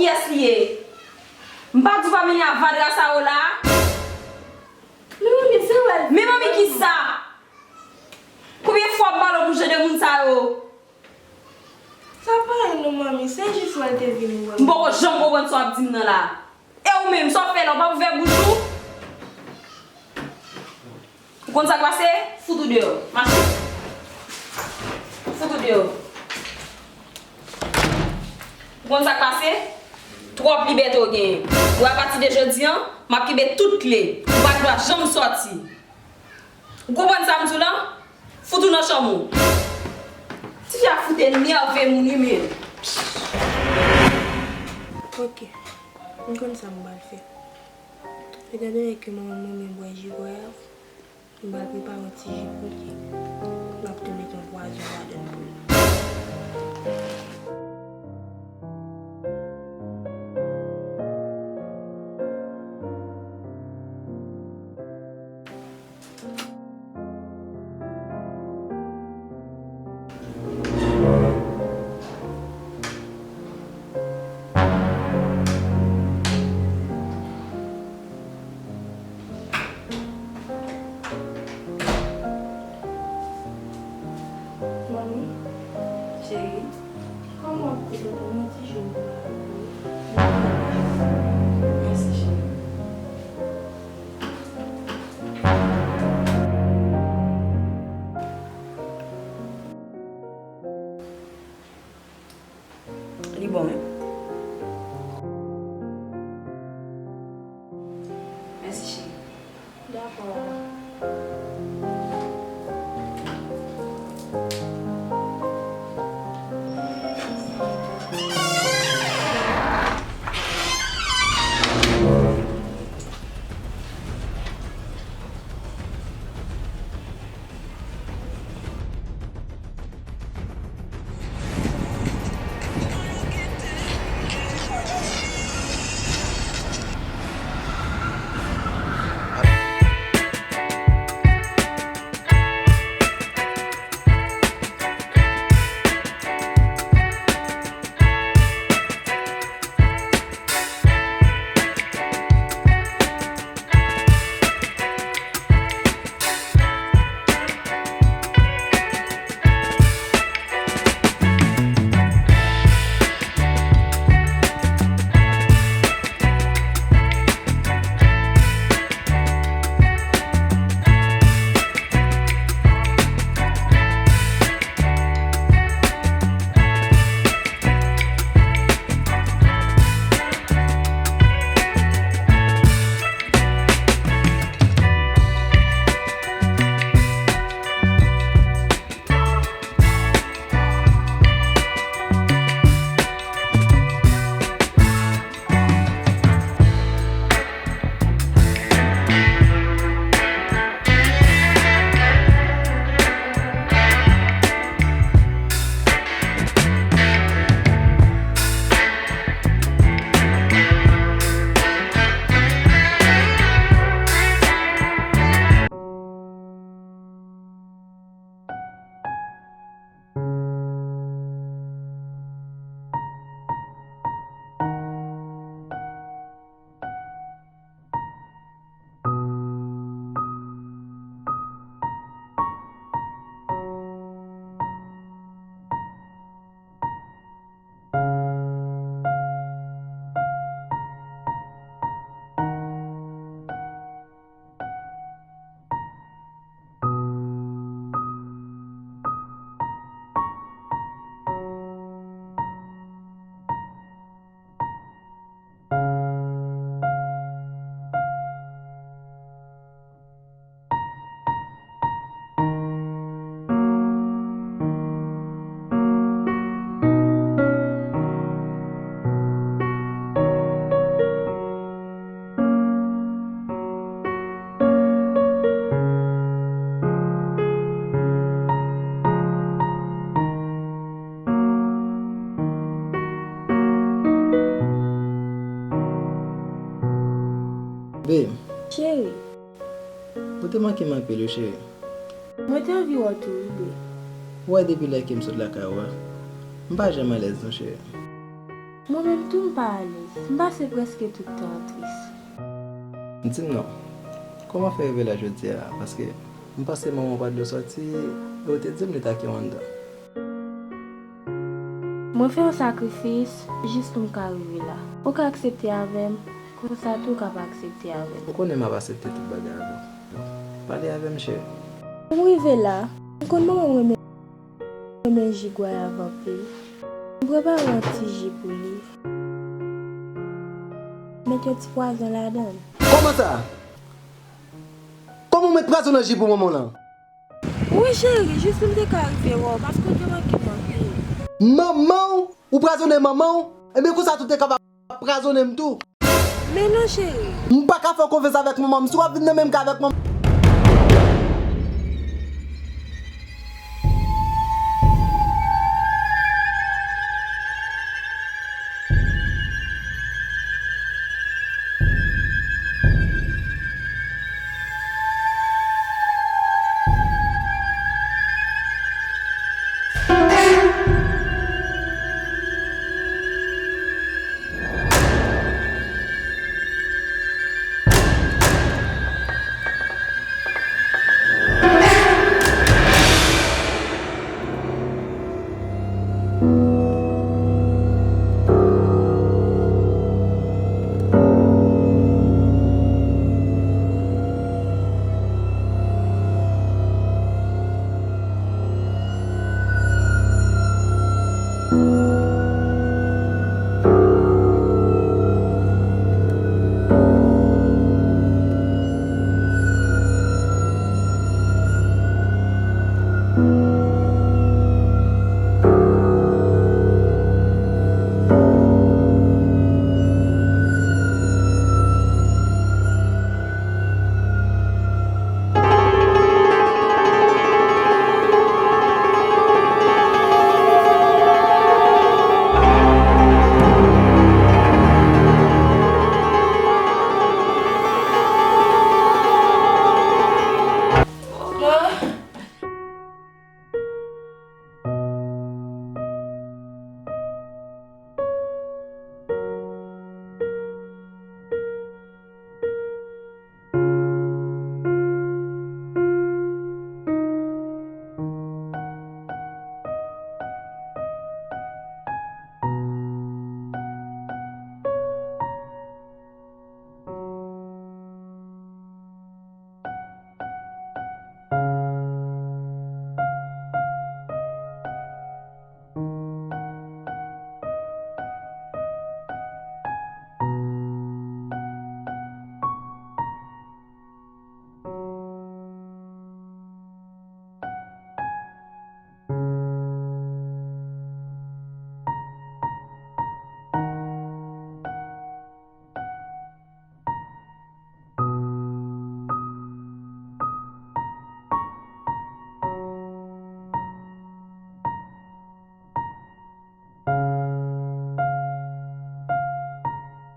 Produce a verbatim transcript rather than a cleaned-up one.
Kiyès li ye? M pa di w pa mennen avadra sa yo la. Men manmi, se wè l. Men manmi ki sa? Konbyen fwa m pale w pou jan de moun sa yo? Sa pa anyen non, manmi, se jis wè l te vin wè m. M poko janm konprann sa w ap di m nan la. E ou menm, sa w fè la, w pa ouvè bouch ou? Ou konn sa k pase? Fout ou deyò. Mache. Fout ou deyò. Ou konn sa k pase? Twòp libète w genyen. Ou wè, apati de jodi a, m ap kenbe tout kle. Ou pa gen dwa janm sòti. Ou konprann sa m di w lan? Fout ou nan chanm ou. Tifi a fout enève moun, wi, men. Ok. M konn sa m pral fè. Etan donè ke manman mwen bwè jigoyav, m pral prepare yon ti ji pou li. M ap tou met yon pwazon ladan l pou li. Manmi, cheri, kòman w ap koute tonton? Yon ti jou m pou la pou ou. Mèsi, cheri. Li bon, wi. Mèsi, cheri. Dakò. Babe. Cheri. Ou te manke m anpil wi, cheri. Mwen te anvi wè w tou wi, boo. Ou wè depi lè ke m sot lakay ou a, m pa janm alèz non, cheri. Mwen menm tou m pa alèz. M pase prèske tout tan an tris. Di m non, kòman fè rive la jodi a? Paske m panse manman w pa t vle w sòti, e w te di m li t ak yon anndan. Mwen fè yon sakrifis jis pou m ka rive la. Ou ka aksepte avè m, konsa tou w ka pa aksepte avè m. Ou konnen m ap aksepte tout bagay avè w. Pale avè m, cheri. Pou m rive la, m konn manman m renmen, renmen ji gwayav anpil. M prepare yon ti ji pou li. Met yon ti pwazon ladan l. Kòman sa? Kòman w met pwazon nan ji pou manman w lan? Wi, cheri, jis pou m te ka rive wè w, paske w te manke m anpil. Manman w? Ou pwazonnen manman w? Ebyen, konsa tou te kapab pwazonnen m tou. Men non, cheri. M pa ka fè w konfyans avèk manman m. Si w ap vin nan menm ka avèk manman m,